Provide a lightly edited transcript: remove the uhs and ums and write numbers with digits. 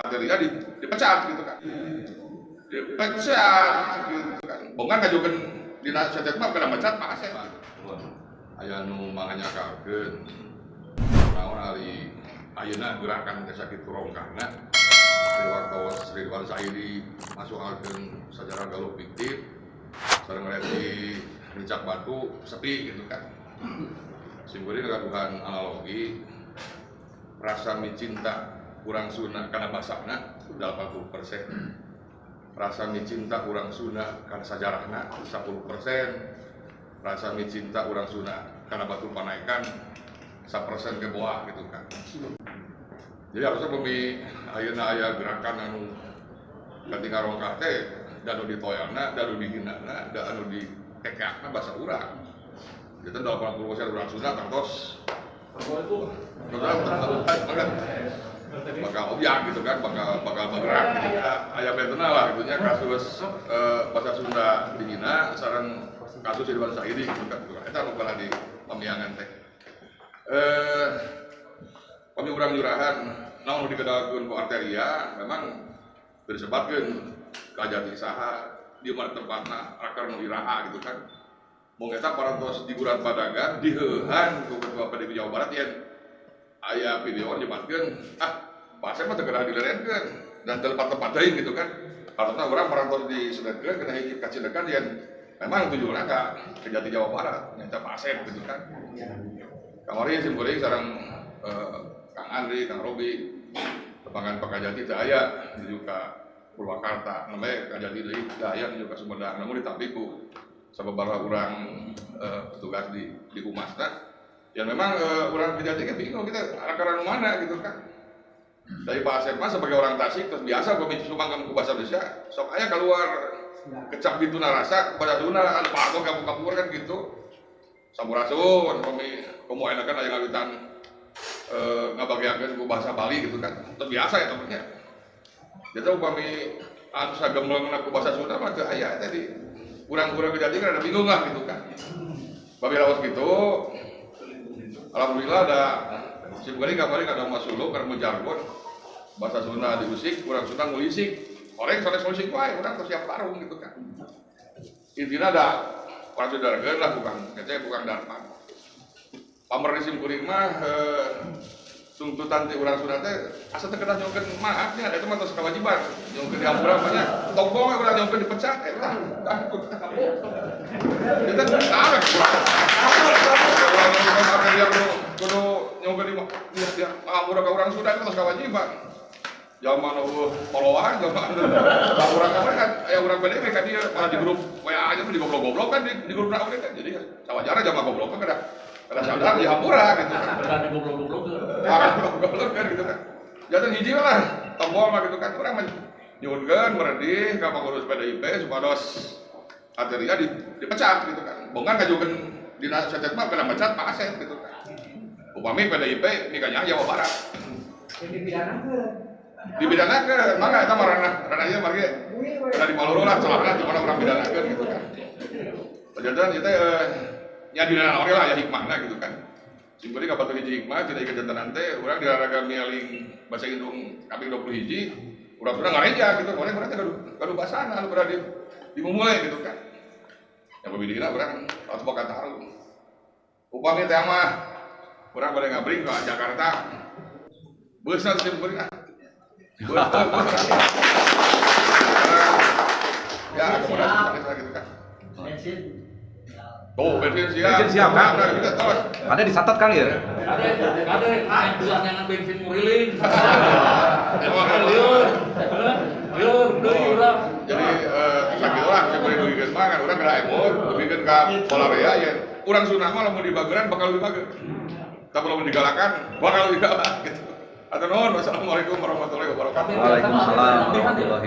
Arteria dipecat gitu kan. Dipecat gitu kan. Bongan ngajukeun dina setet mah kana mecat Pak Asep gitu. Aya nu manganyakalkeun naon ari ayeuna gerakan teh sakitu rongkahna di waktu Ridwan Saidi masukakeun sajarah Galuh fiktif sareng di Rincak Batu sepi gitu kan. Simkuring ngagaduhan analogi rasa micinta urang Sunda kana basana 80%, rasa micinta urang Sunda kana sajarahna 10%, rasa micinta urang Sunda kana batu panaikan 1% ke bawah gitu kan. Jadi harusnya pemi ayeuna aya gerakan anu ketika rongkah teh da anu ditoyana, da anu dihinana, da anu dikekeakna bahasa urang. Jadi 80% urang Sunda tangtos bakal objak gitu kan, bakal bakal bergerak gitu. Aya bentena lah gitu nya kasus bahasa Sunda dihina sareng kasus Ridwan Saidi gitu kan. Eta nu pernah di pamiangan teh. Kami urang jurahan naon nu dikedalkeun ku Arteria memang disebatkeun Kajati saha di mana tempatna raker nu iraha gitu kan. Mung eta parantos digurat padagan diheuhan ku Ketua PDIP Jawa Barat yen aya video nyebatkeun ah Pak Asep mah teu kedah dilerenkeun dan teu lepat-lepat teuing gitu kan. Hartosna urang parantos disebatkeun kana hiji kacinekan yen memang tujuanna ka Kejati Jawa Barat nyaeta Pak Asep gitu kan. Kamari sim kuring sareng Kang Andri, Kang Robi tepangan Pak Kajati teu aya nuju ka Purwakarta, namanya Kajati deui teu aya nuju ka Sumedang, namun ditampi ku sababaraha urang petugas di humasna. Ya memang urang Kejati kan bingung kita arah nu mana gitu kan. Dari Pak Asep mah sebagai orang Tasik terus biasa pemicu sumangga ku bahasa Indonesia, sok aya keluar kecap gitu narasa bahasa Sunda anu Pak Agung kapur kan gitu. Sampurasun pemi komo enak kan aya ngawitan ngabagiakeun ku bahasa Bali gitu kan. Terus biasa ya temennya. Jadi upami anu sagemblengna ku bahasa Sunda mah teu aya tadi. Urang-urang Kejati kan ada bingung lah gitu kan. Babi lawas gitu. Alhamdulillah ada sim kuring kamari ada Mas Sulu karena jargon bahasa Sunda diusik, urang Sunda ngulisik. Orang sanes ngulisik wae, urang terus siap tarung gitu kan. Intinya ada orang Sunda lah bukan kece bukan darman. Pamer di sim kuring mah tuntutan ti urang Sunda teh asa teu kedah nyungkeun maaf nya eta mah tos kewajiban. Nyungkeun dihampura mah nya tong bohong urang nyungkeun dipecat eta. Kita tahu urang dia kudu nyungkeun di dia ngahampura ka urang Sunda itu tos kewajiban. Zaman eueuh poloan zaman urang kamari kan aya urang PDIP kan dia malah di grup WA aja tuh di goblok-goblok kan di grup na oge kan. Jadi sawajarna zaman goblok kan kada sadar dihampura gitu kan. Kada goblok-goblok. Goblok kan gitu kan. Jangan hiji lah tombol mah gitu kan urang mah nyuhunkeun meredih ka pengurus PDIP supados Arteria dipecat gitu kan. Bongan ngajukeun dina setet mah kana mecat Pak Asep gitu kan. Upami PDIP mikanya Jawa Barat. Dipidanakeun. Dipidanakeun, mangga eta mah ranah ranah ieu margi kada di paluru lah celahna di mana urang pidanakeun gitu kan. Janten ieu teh nya dina oge lah ya hikmahna gitu kan. Sim kuring kabatur hiji hikmah tina kajantenan teh urang dilaraga mieling bahasa Indung kaping 20 hiji, urang Sunda ngareja gitu, urang teh gaduh basana anu kudu dimumule gitu kan. Yang pemidina urang harus boga tarung. Upami teh mah urang bade ngabring ke Jakarta. Beusna sim kuring ah. Beus. Ya, akomodasi gitu kan. Bensin. Tuh, bensin siap. Bensin siap, Kang. Nah, gitu, terus. Ada dicatat Kang ya? Ada aing belah nyangan bensin nguriling. Emang Lieur. Lieur deui urang. Jadi sakitu lah saya boleh dugikeun mah kan urang kada emut, dugikeun ka Polarea ya. Urang Sunda mah lamun dibageran bakal lebih bager. Tapi lamun digalakan bakal lebih galak gitu. Atur nuhun, wassalamualaikum warahmatullahi wabarakatuh. Waalaikumsalam warahmatullahi.